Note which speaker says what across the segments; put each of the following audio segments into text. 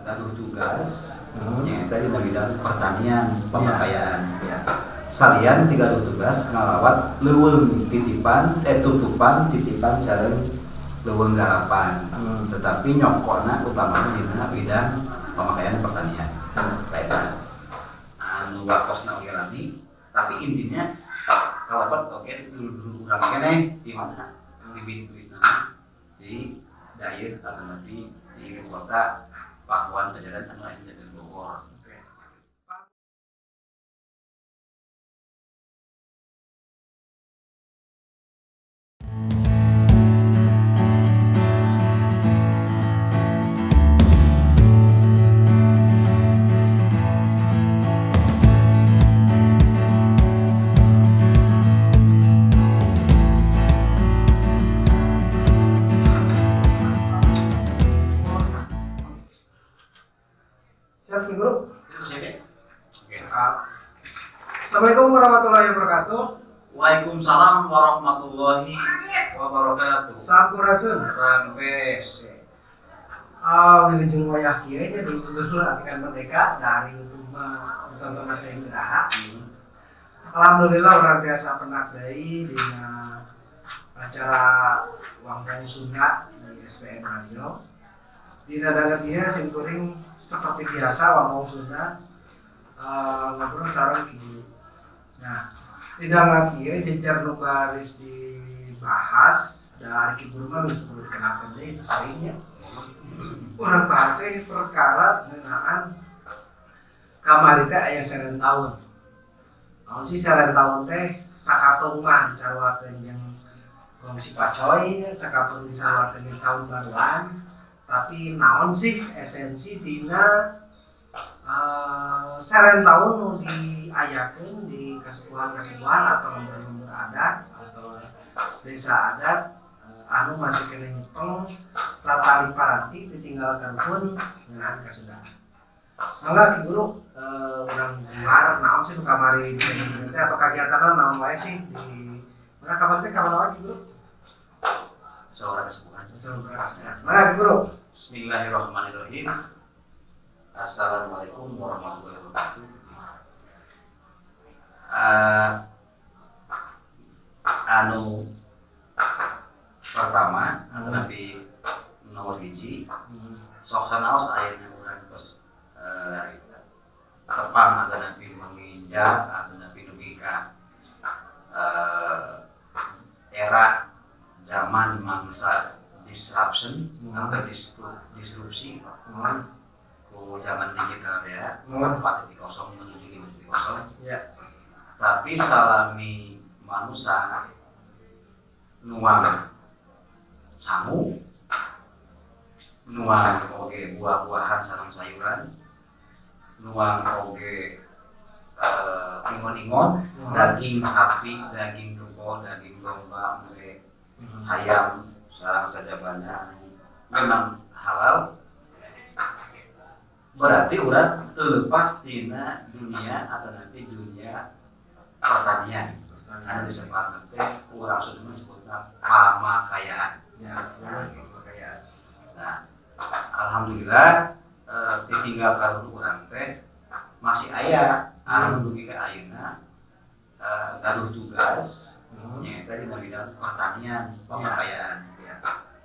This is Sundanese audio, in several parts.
Speaker 1: Gaduh tugas nyaeta di bidang pertanian pemakaian. Salian ti gaduh tugas ngalawat leuweung titipan, eh, tutupan titipan sareng leuweung garapan, tetapi nyokona utamana dina bidang pemakaian pertanian. Eta anu waktosna oge lami, tapi intinya kalebet oge dulur-dulur urang keneh di mana bibit-bibitna di Dayeuh atau nanti di ibu kota Pakuan Pajajaran anu aya di Bogor.
Speaker 2: Siap, Ki Guru?
Speaker 1: Itu siap ya? Oke.
Speaker 2: Assalamualaikum warahmatullahi wabarakatuh.
Speaker 1: Waalaikumsalam warahmatullahi wabarakatuh.
Speaker 2: Sampurasun.
Speaker 1: Rampes.
Speaker 2: Ah, wilujeng wayah kieu nya dulur-dulur Atikan Merdeka dari YouTube mah tonton teh Iraha. Alhamdulillah urang tiasa pendak deui dina acara Wangwong Sunda di SPM Radio. Dina danget ieu sim kuring seperti biasa Wangwong Sunda ngobrol sareng Ki Guru. Nah, di danget ieu jejer nu baris dibahas dari Ki Guru mah geus perlu dikenalkeun deui itu seringnya. Urang bahas teh perkara ngeunaan kamari teh aya seren taun. Naon sih seren taun teh? Sakapeung mah disaruakeun jeung gongsi pacoy nya, sakapeung disaruakeun jeung tahun baruan. Tapi naon sih esensi dina seren taun nu diayakeun di kasepuhan-kasepuhan atau lembur-lembur adat atau desa adat anu masih keneh nyepeng tatali paranti ditinggal karuhun ngeunaan kasundaan. Mangga Ki Guru, urang guar naon sih nu kamari di teh atau kagiatanna naon wae sih di mana kamari teh, ka mana wae, Ki Guru?
Speaker 1: Seorang kesepuhan.
Speaker 2: Mangga, Ki Guru.
Speaker 1: Bismillahirrahmanirrahim. Assalamualaikum warahmatullahi wabarakatuh. Anu pertama, tapi nomor hiji, sok sanaos ayeuna urang tos tepang atau nanti menginjak atau nanti dugi ka era zaman mangsa disruption atau disrupsi ku zaman digital ya, 4.0 menuju 5.0, tapi salami manusia nuang sangu, nuang oge buah-buahan sareng sayuran, nuang oge ingon-ingon, daging sapi, daging kebo, daging domba, oge ayam sareng sajabana anu memang halal, berarti urang terlepas tina dunia atau nanti dunia pertanian anu disebut teh urang sudah disebutna pamakayaan.
Speaker 2: Ya, pakaian.
Speaker 1: Nah, alhamdulillah ditinggal karuhun urang teh masih aya anu dugi ka ayeuna gaduh tugas nyaeta dina bidang pertanian pemakaian.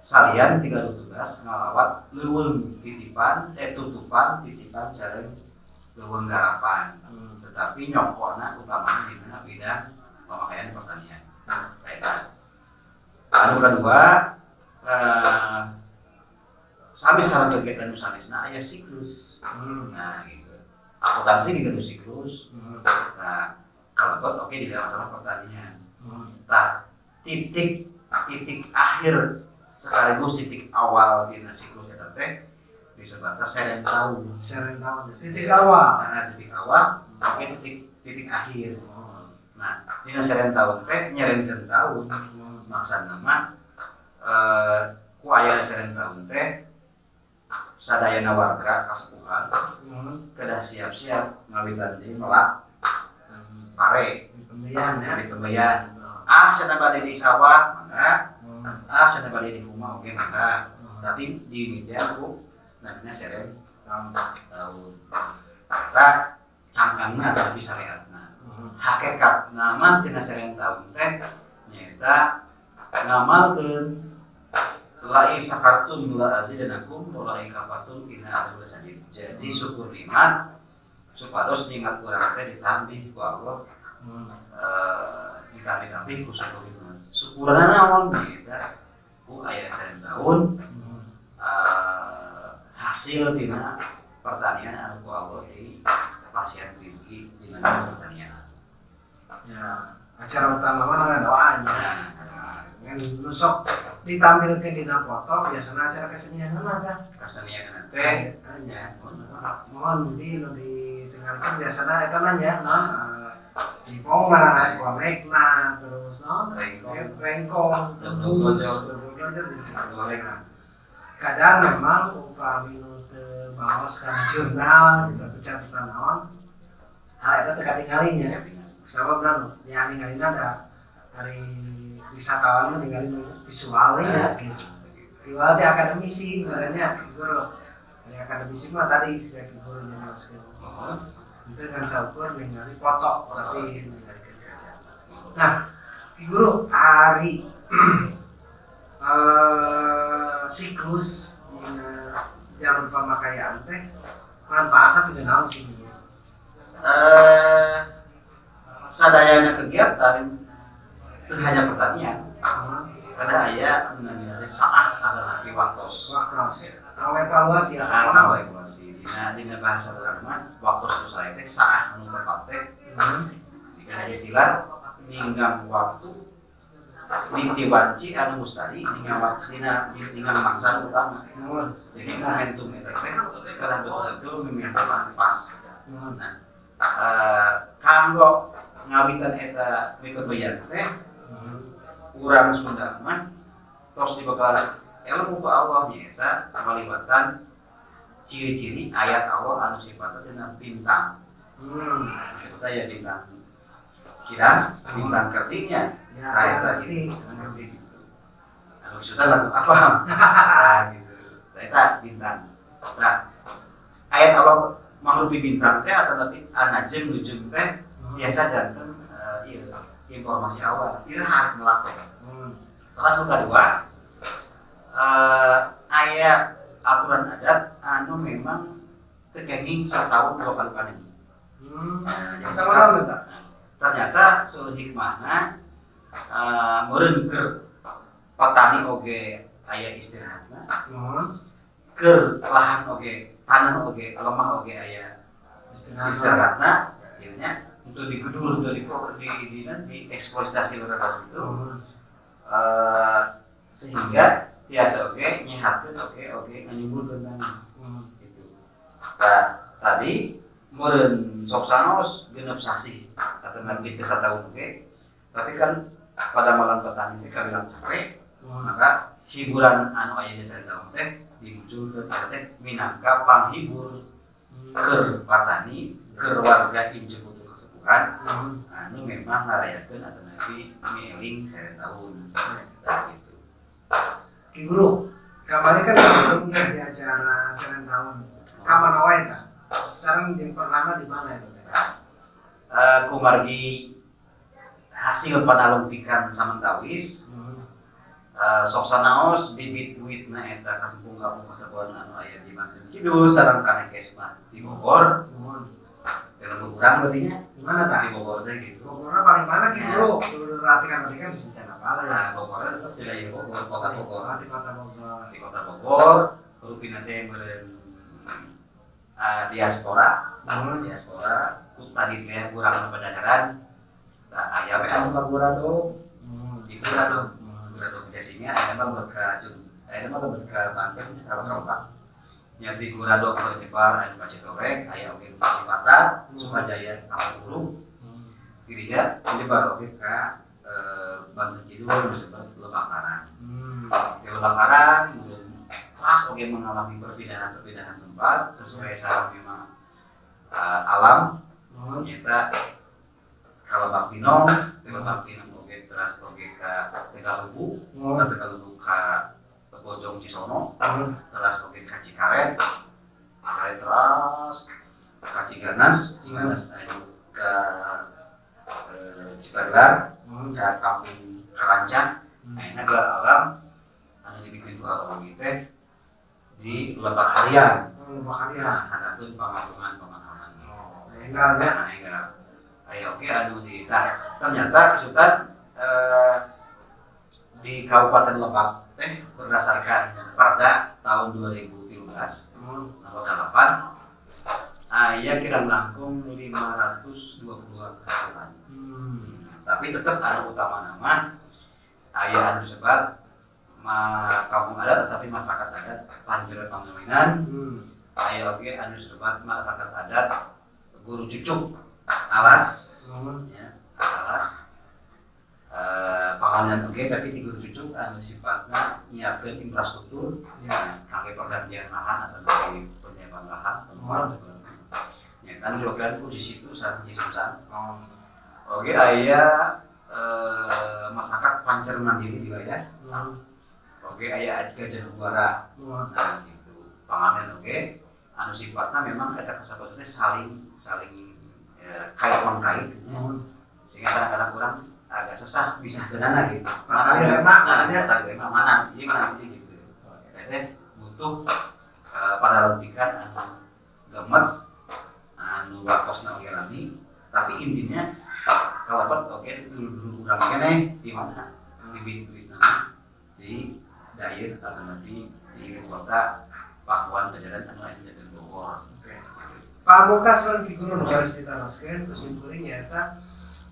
Speaker 1: Salian ti gaduh tugas ngalawat leuweung titipan, eh, tutupan titipan sareng leuweung garapan, tetapi nyokona utamana dina bidang pemakaian pertanian. Eta anu kedua, sami sareng kegiatan nu sanesna aya siklus. Nah, gitu, akuntansi gitu siklus. Nah, kalebet oke di dalam masalah pertanian. Nah, titik titik akhir sekaligus titik awal dina siklus eta teh disebutna seren taun.
Speaker 2: Seren taun. Titik awal.
Speaker 1: Karena titik awal oke titik titik akhir. Nah, dina seren taun teh nyerenkeun taun, maksudna mah ku ayana seren taun teh sadayana warga kasepuhan kedah siap-siap ngawitan deui melak pare.
Speaker 2: Pembelian ya.
Speaker 1: Di pembelian, ah, cenah bade di sawah mangga, ah, cenah bade di rumah oke mangga, tapi di meja ku namanya seren. Tahun. Eta cangkangna tapi syariatna. Hakekat nama tina seren tahun teh nyaeta ngamalkeun la in syakartum la azidannakum wa la in kafartum inna adzabi lasyadid. Jadi syukur nikmat supados nikmat urang teh ditambih ku Allah. Ditambih-tambih ku syukur nikmat. Syukurna naon nyaeta ku aya seren tahun hasil tina pertanian anu ku Allah di pasien rezeki dina pertanian.
Speaker 2: Ya, acara utama mah doanya. Nah, nusok ditampilkan dina foto biasanya acara kesenian mah tah.
Speaker 1: Kesenian teh
Speaker 2: nya. Mohon di nu ditengarkeun biasana eta nya, jipongna, konekna, terus no, rengkong, tembus, goreng. Kadang memang upami nu teu baos kana jurnal gitu catatan naon, hal eta teu katingali nya. Sabab naon nya ningalina da dari wisatawan mah ningali visualnya gitu. Visual di akademisi sebenarnya guru. Dari akademisi mah tadi saya guru nyelaskeun. Itu kan saukur ningali foto tapi ningali kegiatan. Nah, guru ari siklus jalur pamakayaan teh manfaatna pikeun naon sih?
Speaker 1: Sadayana kegiatan itu hanya pertanian. Karena aya mengenai saah atau laki waktos.
Speaker 2: Waktos. Tahu evaluasi ya.
Speaker 1: Tahu evaluasi. Dina bahasa urang mah waktos nu sae teh saah nu tepat teh. Dina istilah ninggang waktu niti wanci anu mustari ninggang waktu dina ninggang mangsa utama. Jadi momentum eta teh kedah betul-betul momentum anu pas. Nah, kanggo ngawitan eta mikeun teh urang Sunda mah tos dibekalan ilmu ku Allah nyaeta ngaliwatan ciri-ciri ayat Allah anu sifatna dina bintang. Sifatna ya bintang kirang, bintang kertinya. Nah, eta gitu. Anu maksudna lagu apa? Nah, gitu. Eta bintang. Nah, ayat Allah mangrupi bintang teh atau tapi anajem nujum teh biasa janten ieu informasi awal iraha ngelak teh. Terus nu kadua aya aturan adat anu memang teu kenging sataun dua kali panen. Nah, ternyata seueur hikmahna meureun keur petani oge aya istirahatna. Keur lahan oge tanah oge lemah oge aya istirahatna ieu nya untuk digedur untuk di eksploitasi leres itu sehingga biasa oke nyehatkeun oke nganyuburkeun tanah gitu. Nah, tadi meureun sok sanos genep sasih atau nabi teu sataun oge tapi kan pada malam petani teh kabilang sare maka hiburan anu aya di sare teh dimunculkeun teh minangka panghibur keur petani keur warga incu kesepuhan anu memang ngarayakeun atau nabi mieling sare tahun nah, gitu.
Speaker 2: Ki Guru, kamari kan sebelum di acara seren tahun. Kamana wae tah? Sareng jeung pernahna di mana itu teh?
Speaker 1: Kumargi hasil panalungtikan samentawis sok sanaos bibit duitna eta kasempung kampung kasepuhan anu aya di Banten Kidul sareng Kanekes mah di Bogor. Dalam urang berarti nya
Speaker 2: Di mana tah?
Speaker 1: Di Bogor teh gitu.
Speaker 2: Bogorna paling mana Ki Guru? Perhatikan mereka bisa bicara apa ya?
Speaker 1: Nah, Bogor tetep wilayah Bogor, kota Bogor.
Speaker 2: Di kota Bogor.
Speaker 1: Di kota Bogor, rupina teh meureun diaspora, diaspora ku tadi teh kurang pedagang. Nah, aya we anu ka Guradog. Di Guradog, Guradog Jasinga aya mah lebet ka aya mah lebet ka Banten ka Nya di Guradog menyebar aya ka Citorek, aya oge ka Cipata, Sukajaya, Kampung Dirinya menyebar oge ka Banten Kidul disebut Lebakaran. Di Lebakaran pas oge mengalami perpindahan-perpindahan tempat sesuai sareng memang alam nyata ka Lebak Pinong, di Lebak Pinong oge teras oge ka Tegalubu, ka Tegalubu ka Bojong Cisono, teras oge ka Cikaret, Cikaret. Ciganas, Ciganas anu ke Cipagelar, ke kampung Karancang. Nah, ini gelar alam anu dibikin ku abang teh di Lebak Harian.
Speaker 2: Oh, Lebak Harian.
Speaker 1: Nah, handapeun pamatungan pemakaman.
Speaker 2: Oh, enggal nya.
Speaker 1: Nah, enggal. Aya oge anu di, nah, ternyata kesutan di Kabupaten Lebak teh berdasarkan Perda tahun 2013 nomor 8 aya kirang langkung 520 kasepuhan. Tapi tetap anu utama nama aya anu disebut kampung adat tetapi masyarakat adat Panjer Pangawinan, aya oge anu disebut masyarakat adat Guru Cucuk Alas, ya, alas panganan oge, tapi di Guru Cucuk anu sifatna nyiapkeun infrastruktur kangge pergantian lahan atau dari penyiapan lahan tempat ya kan dilakukan di situ saat di Susan. Oke, aya masyarakat Pancer Mandiri di wilayah. Oke, aya Gajah Buara. Nah, gitu panganan oke anu sifatnya memang eta kasepuhan saling saling kait mengkait, sehingga kadang-kadang kurang agak susah bisa kenana gitu, mana
Speaker 2: Mana,
Speaker 1: nah,
Speaker 2: mana.
Speaker 1: Mana mana ini, mana ini gitu. Teh butuh pada logika anu gemet anu waktosna oge lami, tapi intinya kalau oke dulu dulu urang keneh di mana bibit-bibit nama di Dair atau nanti di ibu kota Pakuan Jajaran anu aya di Bogor.
Speaker 2: Oke. Pamungkas lan Ki Guru nu garis ditaroskeun ku simkuring nyaeta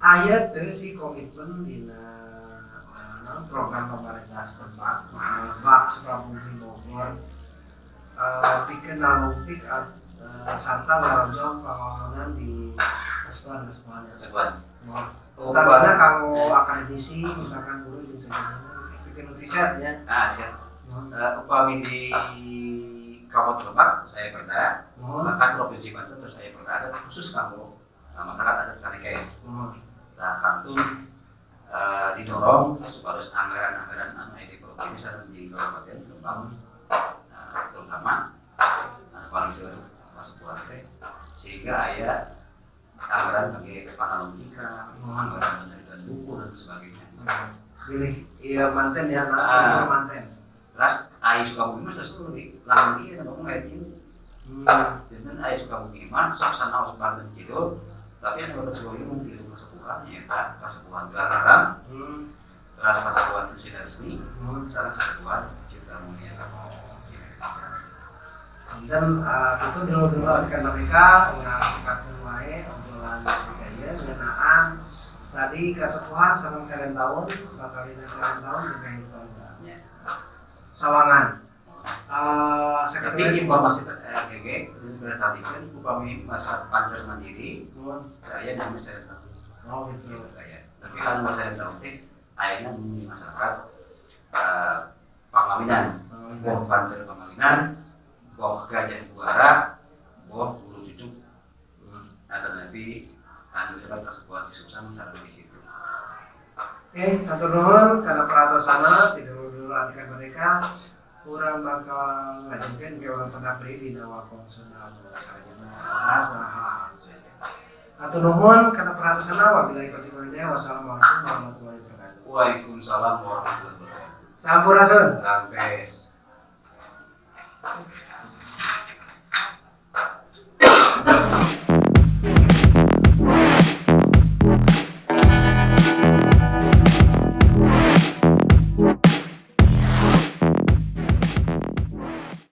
Speaker 2: aya teu sih komitmen dina naon, program pemerintah setempat Lebak, Sukabumi, Bogor, pikeun nalungtik sarta ngarojong pembangunan di kasepuhan-kasepuhan?
Speaker 1: Sebuah
Speaker 2: Utamina kanggo akademisi, misalkan guru jeung sebagainya, bikin riset ya.
Speaker 1: Nah, riset. Upami di Kabupaten Lebak saya pernah, bahkan Provinsi Banten terus saya pernah ada khusus kanggo masyarakat adat Kanekes. Nah, kantun didorong supados anggaran-anggaran anu aya di provinsi sareng di kabupaten Lebak, terutama paling seueur kasepuhan teh, sehingga aya anggaran bagi panalungtika, anggaran penerbitan buku dan sebagainya.
Speaker 2: Pilih iya manten ya,
Speaker 1: Ah.
Speaker 2: nah, manten.
Speaker 1: Terus ai Sukabumi mah terus di lamun ieu ngomong kayak ieu. Janten ai Sukabumi mah sok sanaos Banten Kidul, tapi anu bapak Sukabumi mung tilu kasepuhan, nyaeta kasepuhan Gelaran, terus kasepuhan Sida Resmi, sareng kasepuhan Cipta Mulia.
Speaker 2: Dan itu dulu-dulu akan mereka urang cekapkeun wae obrolan gaya ngeunaan tadi kasepuhan sareng seren tahun, sakalina seren tahun di kehidupan Sawangan.
Speaker 1: Tapi informasi GG berarti kan upami masyarakat Pancer Mandiri saya namanya seren tahun.
Speaker 2: Oh gitu.
Speaker 1: Gitu saya. Tapi kalau seren tahun teh ayeuna di masyarakat Pangawinan, boh Pancer Pangawinan, boh Gajah Buara, boh Guru Cucuk, atau nanti anu sebat kasepuhan di Susan sareng di situ.
Speaker 2: Oke, hatur nuhun kana perhatosana ti dulu-dulu atikan mereka. Urang bakal ngajengkeun ke urang pendak deui dina Wakong Sunda anu salajengna bahas hal-hal saja. Hatur nuhun kana perhatosana, wabillahi taufiq wal hidayah. Wassalamualaikum warahmatullahi wabarakatuh.
Speaker 1: Waalaikumsalam warahmatullahi wabarakatuh.
Speaker 2: Sampurasun.
Speaker 1: Rampes.